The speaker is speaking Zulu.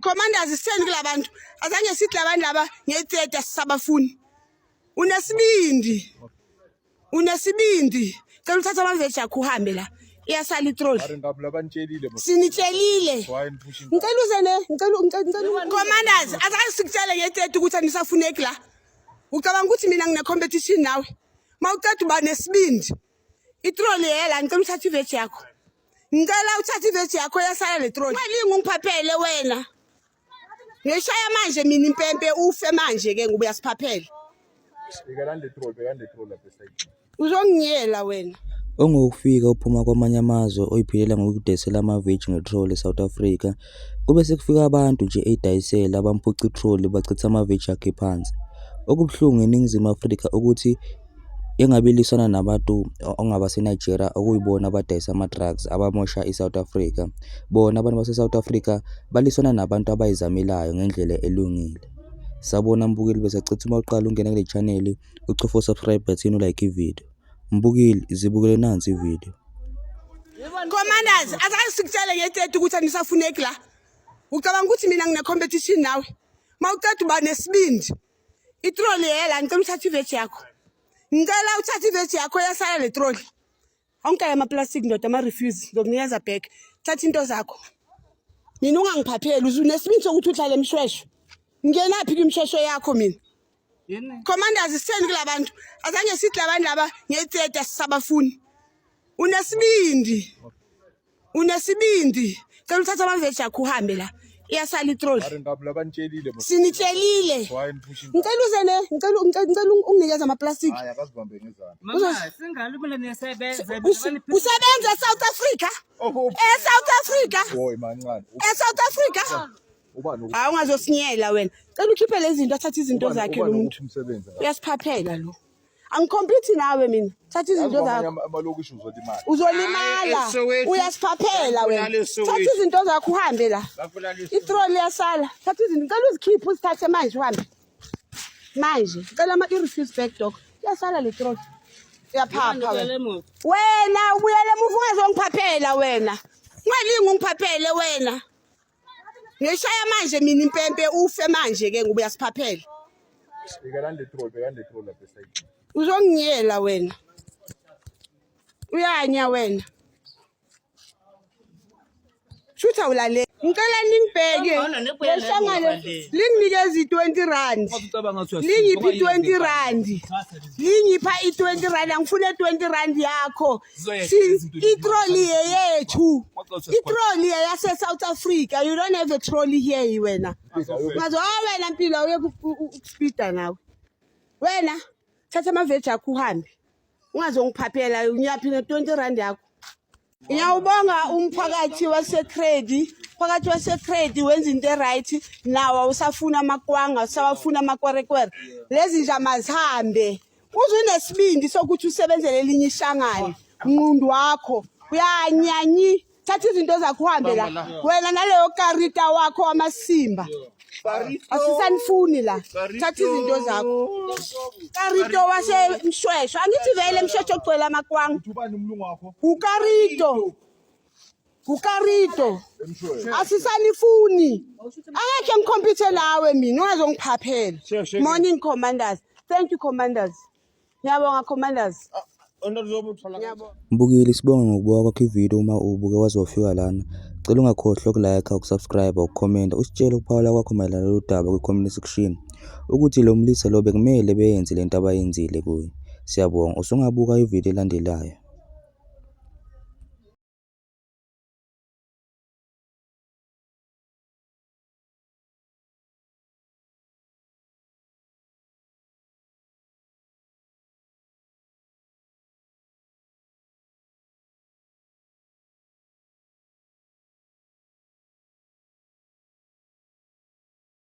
Commanders, sitheni kulabantu? Azange sithi labantu laba nge-30 sisabafuni. Unesibindi. Unesibindi. Cela uthathe amaveji akho uhambe la. Iyasala itroli. Mara ngabe labanitshelile mos. Sinitshelile. Why niphusha Ngicela uze ne, ngicela ngicela Commanders, azange sikutshele nge-30 ukuthi anisafuneki la. Ucabanga ukuthi mina ngine competition nawe? Mawuqeda uba nesibindi. Itroli yela, ngicela uthathe iveji yakho. Ngicela uthathe iveji yakho, yasala le troli. Ungalingi ungiphaphele wena. Ngishaya manje mina impempe ufe manje ke ngoba uyasiphaphela. Bekalani le troll, bekani le troll lapha esayidini. Uzongiyela wena. Ongowokufika uphuma kwamanye amazwe oyiphilela ngokudayisela amaveji nge-trolley eSouth Africa. Kube sekufika abantu nje eyidayisela bamphuca i-trolley bachitha amaveji akhe phansi. Okubuhlungu eNingizimu Afrika ukuthi engabe ilisana nabantu ongabase-Nigeria okuyibona abadayisa ama-drugs abamosha i-South Africa. Bona abantu base-South Africa balisana nabantu abayizamelayo ngendlela elungile. Sabona mbukeli, besacitha uma uqala ungena kule channel ucofa u-subscribe button, ulike ividiyo. Mbukeli, zibukele nansi ividiyo. Commanders, azange sikutshele nge-30 ukuthi anisafuneki la. Ucabanga ukuthi mina ngine competition nawe? Mawuqeda uba nesibindi. Itroli yela, ngicela uthathe iveji yakho. Ngicela uthathe iveji yakho, yasala le troli. Onke ama-plastic ndoda, ama-refuse ngizokunikeza back. Thatha into zakho. Mina ungangiphapheli, unesibindi sokuthi uhlale emshweshwe. Ngingenaphi kwimshweshwe yakho mina? Commanders, sitheni kulabantu? Azange sithi labantu laba nge-30 sisabafuni. Unesibindi. Unesibindi. Cela uthathe amaveji akho uhambe la. Iyasala itroli. Mara ngabe labanitshelile mos. Sinitshelile. Why niphusha Ngicela uze ne, ngicela ngicela unginikeze ama-plastic. Hayi, akazibambe ngezandla. Mama, singalo mina niyasebenza. Usebenza eSouth Africa? Oh, eSouth Africa? boy mancane. eSouth Africa? Ubani Hayi, ungazosinyela wena. Cela ukhiphe lezi zinto, athathe izinto zakhe lo muntu. Umsebenzi. Uyasiphaphela lo. Angikhompyuthi nawe mina. Thatha izinto zakho. Amalokishi uzolimala. Uzolimala. Hayi, eSoweto. Uyasiphaphela wena. Bakulala eSoweto. Thatha izinto zakho uhambe la. Bakulala eSoweto. Itroli iyasala. Thatha izinto. Ngicela uzikhiphe uzithathe manje uhambe. Manje, ngicela ama i-refuse bag dog. Iyasala le troli. Uyaphapha wena. Wena ubuyele emuva, ungazongiphaphela wena. Ungalingi ungiphaphele wena. Ngishaya manje mina impempe ufe manje ke ngoba uyasiphaphela. Bekalani le troll, bekani le troll lapha esayidini. Uzongiyela wena. Uyanya wena. Shutha ulalele. Ngicela ningibheke. Ngcono nibuye Lehlangano nemuva le. linginikeza i-20 rand. Lingiphi i-20 rand? Lingipha i-20 rand, angifune 20 rand yakho. Itroli yeyethu. Itroli yase South Africa. You don't have a trolley here wena. Ngazo ah wena mpilo awuye ukuspeeda nawe. Wena thatha amaveji akho uhambe. Ungazongiphaphela unyaphi ne-20 rand yakho. Ngiyawubonga umphakathi waseCredi. Umphakathi waseCredi wenza into e-right nawo awusafuna amakwanga, usawafuna amakwerekwere. Lezi nja mazihambe. Uze unesibindi sokuthi usebenzele elinye ihlangano. Nqundu wakho uyanyanyi. Thatha izinto zakho uhambe la. Wena naleyo karita wakho wamasimba. Asisanifuni la. Thatha izinto zakho. Karito wasemshweshwe. Angithi vele emshweshwe ogcwele amakwanga. Ubani umlungu wakho? Ukarito. Ukarito. Emshweni. Asisanifuni. Angeke ngikhompyuthe lawe mina, ungazongiphaphela. Morning commanders. Thank you commanders. Ngiyabonga commanders. Ngiyabonga. Mbukeli, sibonge ngokubuka kwakho ividiyo uma ubuke waze wafika lana. Cela ungakhohlwa ukulike, ukusubscribe, ukukhomenta, usitshele ukuphawula kwakho mayelana nalolu daba kwi-comment section. Ukuthi lo mlisa lo bekumele beyenze lento abayenzile kuye. Siyabonga, usungabuka ividiyo elandelayo.